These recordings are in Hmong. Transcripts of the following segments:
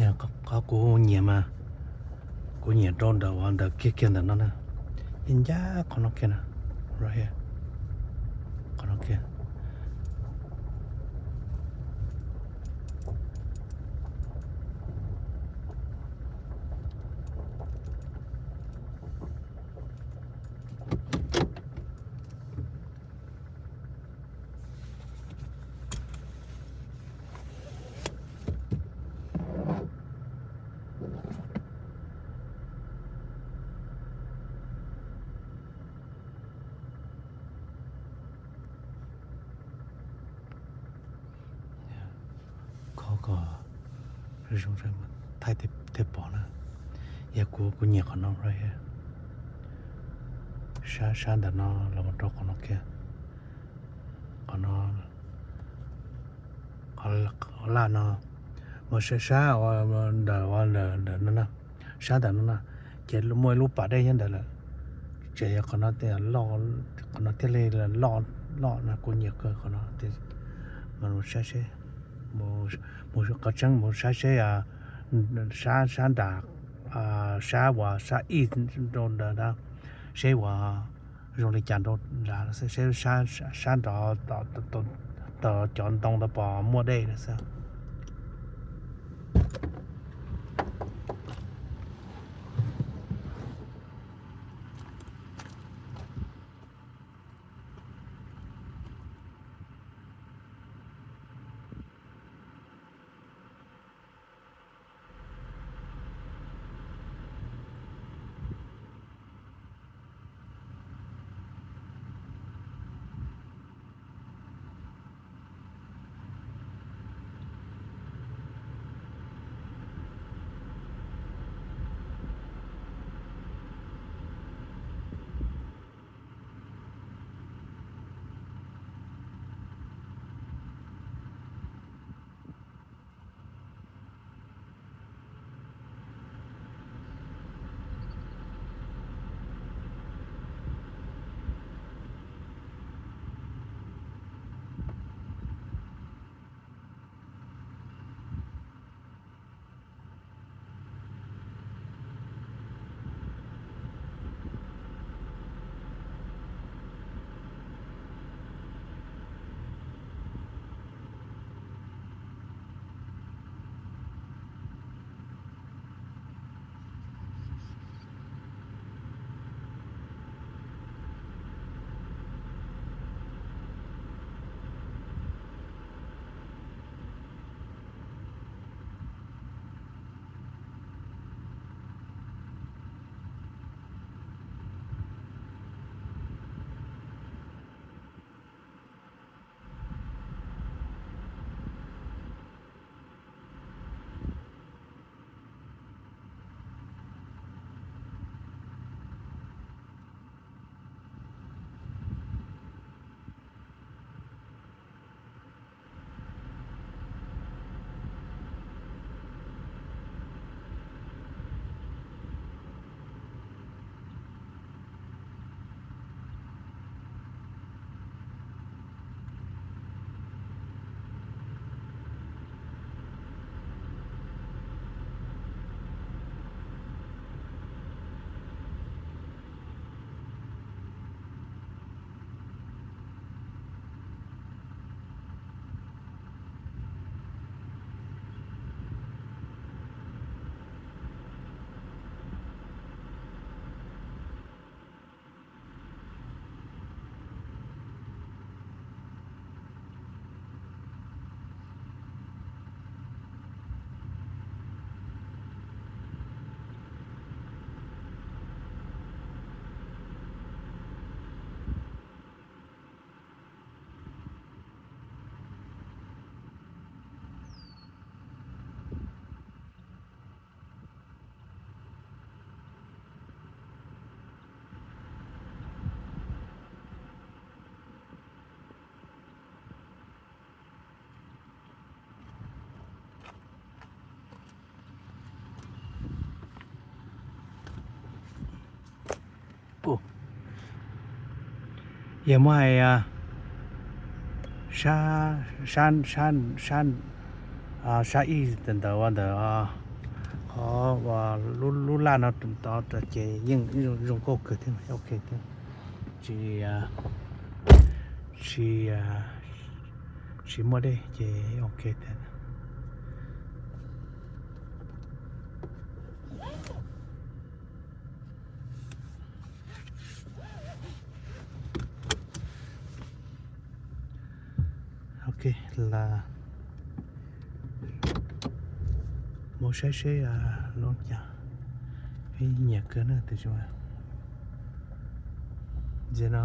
Qhov kuv nyiam mas kuv nyiam rau ntawm uas ntawm kiag kiag ntawm no na, ncaj qhov no kiag na, right here, qhov no kiag. Kho kom zoo thaij thiaj pom na. Yog kuv, kuv nyiam qhov no, right here. Sab, sab ntawm no los mus rau qhov no kiag. Qhov no, qhov laj no, mus sab sab ntawm, ntawm no na, sab ntawm no na, ces muaj ib lub pas dej nyob ntawd lawm. Ces yog qhov no, qhov no thiaj li loj, loj no kuv nyiam kawg qhov no. Mas mus saib seb, mus qhov tseeb mus saib seb, sab, sab nram, sab uas sab ib rau ntawd, seb uas zoo li cas rau nrad, seb sab nrad tom cov ntoo ntawd puas muaj dej lawm xwb. Yog muab hais sab, sab, sab, sab ib ntawm ntawd, ntawm Qhov uas lub laj no tod ces yeej zoo nkauj kawg thiab, ok thiab. Tsis, tsis, tsis muaj dej ces ok thiab. Ok, las mus saib seb lub cas. Nyiam kawg na tus tsis mas. Ntawm no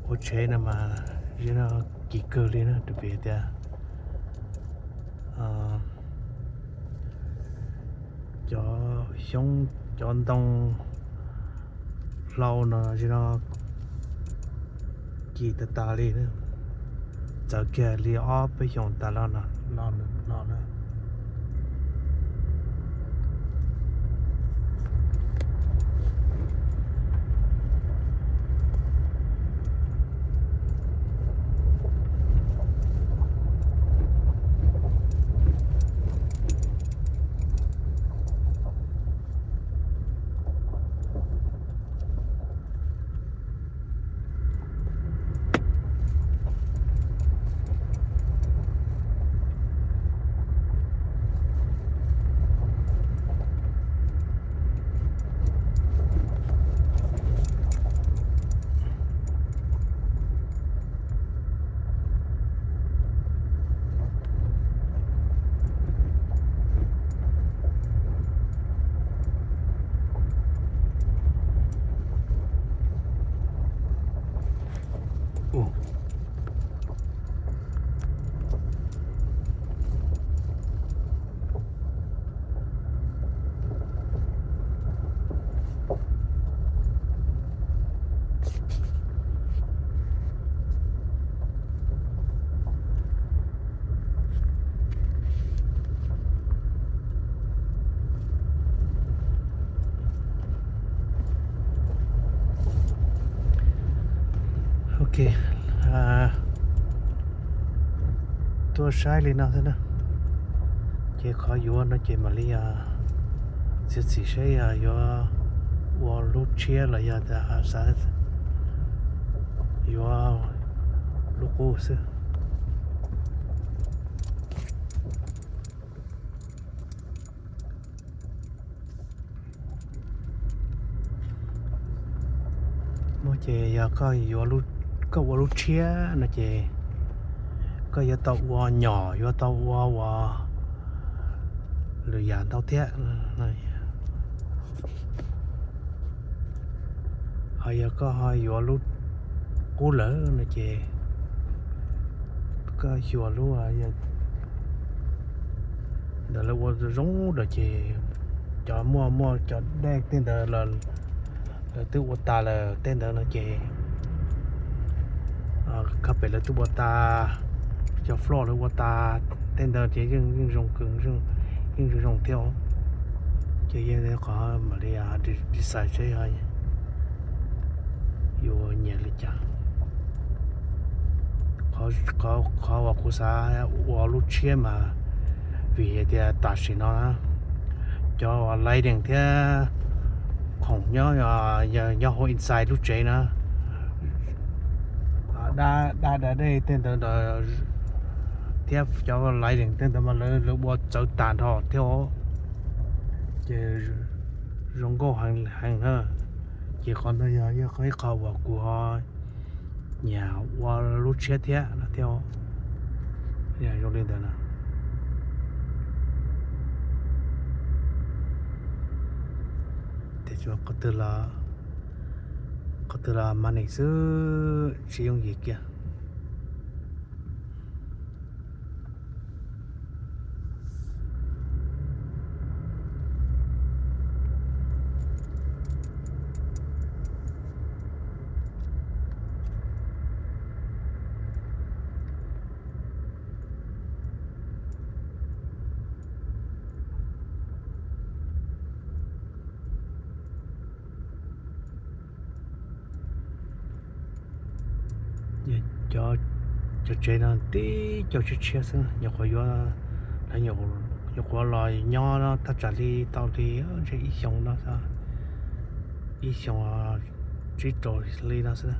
ua tsheb no mas, no kim kawg li na, rau pem tias cov xyoob cov ntoo hlau no, no kim tas tas li na. Txawv kiag li ob peb xyoos tas los no na. Ok, tuaj saib li no xwb na. Ces qhov yuav no ces mam li txiav txim saib yog yuav ua lub tshiab los yog xav yuav lub qub xwb. Muab ces yog koj yuav, koj ua lub tshiab no ces koj yuav tau ua nyom, yuav tau ua ua lwm yam ntau thiab. Ho yog koj ho yuav lub qub lawm no ces koj xyuas lub ntawm lawv ua zoo lawm ces cov muaj muaj cov dej tej ntawd lawv twb ua tas lawm tej ntawd no ces, khab pem lawv twb ua tas, cov floor lawv ua tas tej ntawd ces yeej zoo kawg, yeej zoo zoo thiab. Ces yeej qhov mam li decide seb yuav nyiam li cas. Qhov uas kuv xav ua lub tshiab mas vim hais tias tam sim no na cov lighting thiab khoom nyob, nyob hauv inside lub tsev na, dab dab dej tej ntawd thiab cov lighting tej ntawd mas lawv ua txawv tas nrho thiab os. Ces zoo nkauj heev na. Ces qhov ntawd yog ib qho uas kuv ho nyiam ua lub tshiab thiab no thiab. Zoo li ntawd na. Qhov twg los mas nim xwb tsis yooj yim kiag. Cov, Cov tsev no tib co tshiab tshiab xwb, nyuam qhuav yuav, nyuam qhuav los nyob no thaj tsam li tau li ntshe ib xyoo no, ib xyoo tsib rau li no xwb.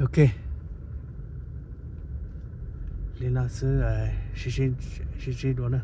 Ok, li no xwb, sib ntsib dua na.